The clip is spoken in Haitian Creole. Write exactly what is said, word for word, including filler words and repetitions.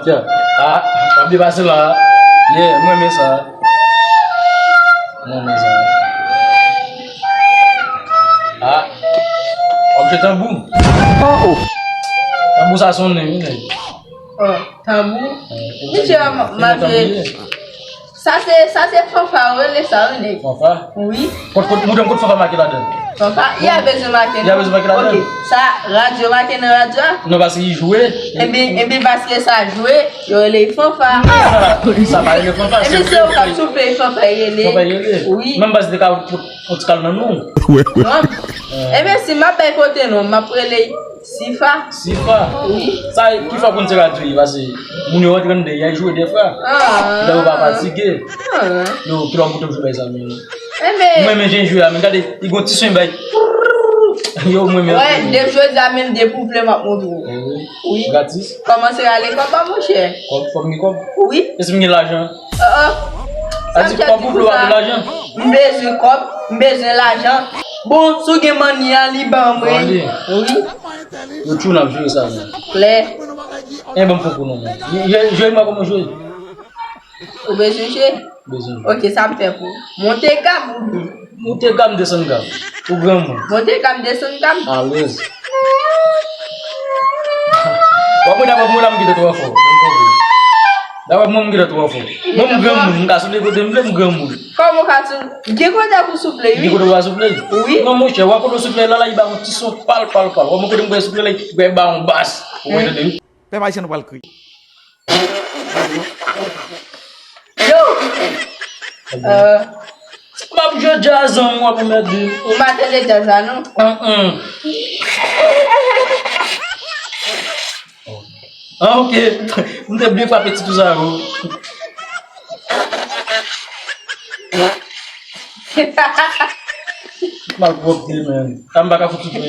Yeah. Ah, w ap depase la. Yeah, mwen renmen sa. Mwen renmen sa. Ah, w ap jwe tanbou. Oh, oh. Tanbou sa sonnen, wi, nèg. Oh, tanbou. Eh, misye, m ap jwe. Sa se, sa se fanfa, yo rele sa, wi, nèg. Fanfa? Wi. Kot, kot, mouton, kot fanfa make ladan? Fanfa, y a bezwen make, non? Y a bezwen make ladan? Ok, sa, radyo make nan radyo a? Non, paske li jwe. Enben, enben, paske sa jwe, yo rele fanfa. Sa, sa pa rele fanfa, se... Enben, se yo k ap souple, fanfa, yo rele. Fanfa, yo rele. Wi. Menm baz de ka, yon ti kal nan nou. Non. Enben, si m ap bay kote non, m ap rele Sifa. Sifa? Wi. Sa, ki fwa pou n ti radyo, paske moun yo rantre anndan, y a jwe dèfwa. Ah. Lè yo pa fatige. Ah. Yo, kilè w monte w jwe bay sa, men. Enben. Mwen, men, jen jwe a, men gade, li gon ti swen bay. Yo, mwen, men. Wè, depi jodi a, menm depi w vle, m ap montre w. Eh wi. Wi. Gratis. Kòmanse rale kòb a, monchè. Kòb, fò m gen kòb? Wi. E si m gen lajan? Oh, oh. Sa di kòb ou vle w ap gen lajan? M bezwen kòb, m bezwen lajan. Bon, si w gen manni an, li ban mwen. Wi. Yo tchou n ap jere sa, men. Klè. E ban m fon kou non, men. Jwe, jwe, jwe, mwen kòman jwe? Ou bezwen jwe? Bezwen jwe. Ok, sa m fè pou ou. Monte gam ou. Monte gam, desann gam. Ou granmoun. Monte gam, desann gam. Alèz. W ap mwen dapre mwen la m gentan twò fò. Dapre mwen m gentan twò fò. Mwen m granmoun, m ka souple kote m vle, m granmoun. Kòman w ka sou-, gen kote pou souple, wi. Gen kote w ka souple? Wi. Non, monchè, w a kote w souple la, la, li ba yon ti son pal, pal, pal. W a mwen kote m pral souple la, li ba yon bas. Ou konprann, wi? Pèp ayisyen nou pral kriye. Yo! Euh, m ap jwe djaz an, w ap anmède. Ou pa tande djaz la, non? An, an. Ah, ok. M te byen frape ti tou sa yo. Malpwòpte, men. Sa m pa ka fout souple.